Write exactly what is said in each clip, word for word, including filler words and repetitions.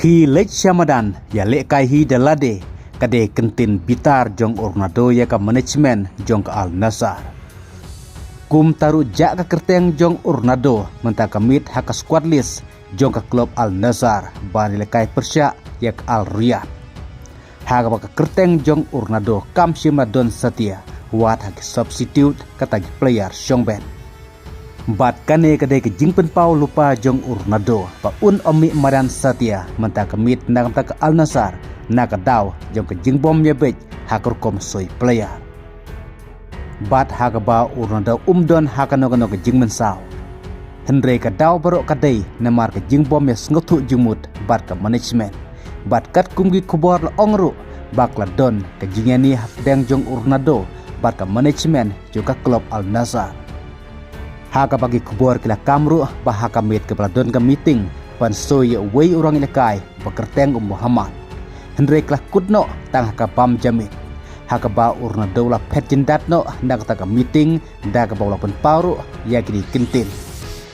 Hi leit sha madan, ïalehkai hi da lade, ka dei kyntien bitar jong u Ronaldo ïa ka management jong ka Al Nassr. Kumta ruh jah ka kyrteng jong u Ronaldo mynta ka miet ha ka squad list jong ka klub Al Nassr ban ïalehkai pyrshah ïa ka Al Riyadh. Ha kaba ka kyrteng jong u Ronaldo kam shym la don satia, wat ha ki substitute, kata ki player shongben. Bad kane ka dei ka jingpynpaw lypa jong u Ronaldo ba un ym mih madan satia mynta ka miet na ka bynta ka Al Nassr, na ka daw jong ka jingbym ïabeit ha ka rukom soi player. Bad ha kaba u Ronaldo um don ha kano kano ka jingmynsaw. Hynrei ka daw baroh ka dei namar ka jingbym ïasngewthuh jingmut bad ka management. Bad katkum ki khubor la ong ruh ba ka la don ka jingïaid hapdeng jong u Ronaldo bad ka management jong ka klub Al Nassr. Ha kaba ki khubor ki la kam ruh ba ha ka miet kaba la don ka meeting ban soi ïa uwei u rangïalehkai kaba kyrteng u Mohammad. Hynrei ka la kut noh tang ha ka bam ja miet. Ha kaba u Ronaldo u la phet jyndat noh na kata ka meeting, da kaba u la pynpaw ruh ïa kine ki kyntien: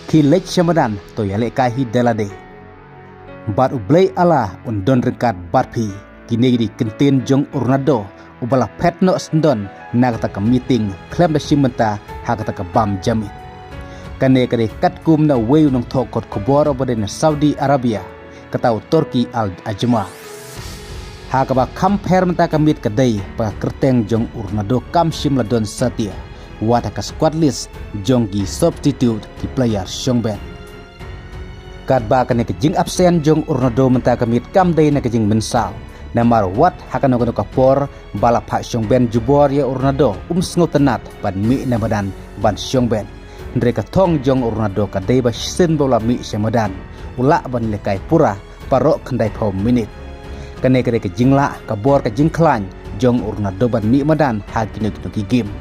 Khie leit sha madan, to ïalehkai hi da lade. Bad U Blei Allah un don ryngkat bad phi. Kine ki dei ki kyntien jong u Ronaldo, uba la phet noh syndon na kata ka meeting khlem da shim bynta ha kata ka bam ja miet. Kane ka dei katkum na uwei u nongthoh kot khubor uba dei na Saudi Arabia, kata u Turki Al Ajma. Ha kaba kham pher mynta ka miet ka dei ba ka kyrteng jong u Ronaldo kam shym la don satia, wat ha ka squad list jong ki substitute, ki player shongben. Katba kane ka jingabsent jong u Ronaldo mynta ka miet kam dei na ka jingmynsaw, namar wat ha kano kano ka por ba la phah shongben jubor ïa u Ronaldo, um sngewtynnat ban mih na madan ban shongben. Hynrei ka thong jong u Ronaldo ka dei ba shisien ba u la mih sha madan, u lah ban ïalehkai pura baroh khyndaiphew minit. Kane ka dei ka jinglah, ka bor, ka jingkhlaiñ jong u Ronaldo ban mih madan ha kino kino ki game.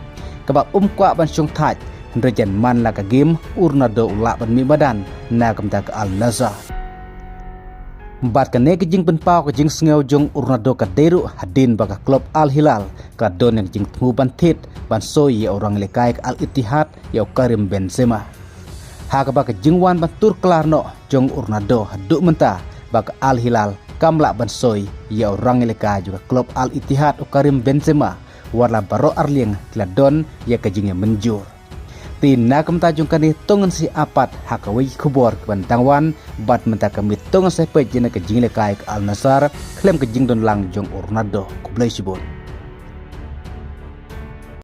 Kaba um kwah ban shong thait, hynrei jan man la ka game, u Ronaldo u lah ban mih madan na ka bynta ka Al Nassr. Bad kane ka jingpynpaw ka jingsngew jong u Ronaldo ka dei ruh hadien ba ka klub Al Hilal ka don ïa ka jingthmu ban thied ban soi ïa u rangïalehkai ka Al Ittihad, ïa u Karim Benzema. Ha kaba ka jingwan ban tur klar noh jong u Ronaldo haduh mynta ba ka Al Hilal kam lah ban soi ïa u rangïalehkai jong ka klub Al Ittihad, u Karim Benzema, wat la baroh arliang ki la don ïa ka jingïamynjur. Te na ka bynta jong kane to ngin sa ïa pat ha kawei ka khubor kaban dang wan, bad mynta ka miet to ngin sa peit ïa ka jingïalehkai ka Al Nassr khlem ka jingdon lang jong u Ronaldo. Khublei shibun.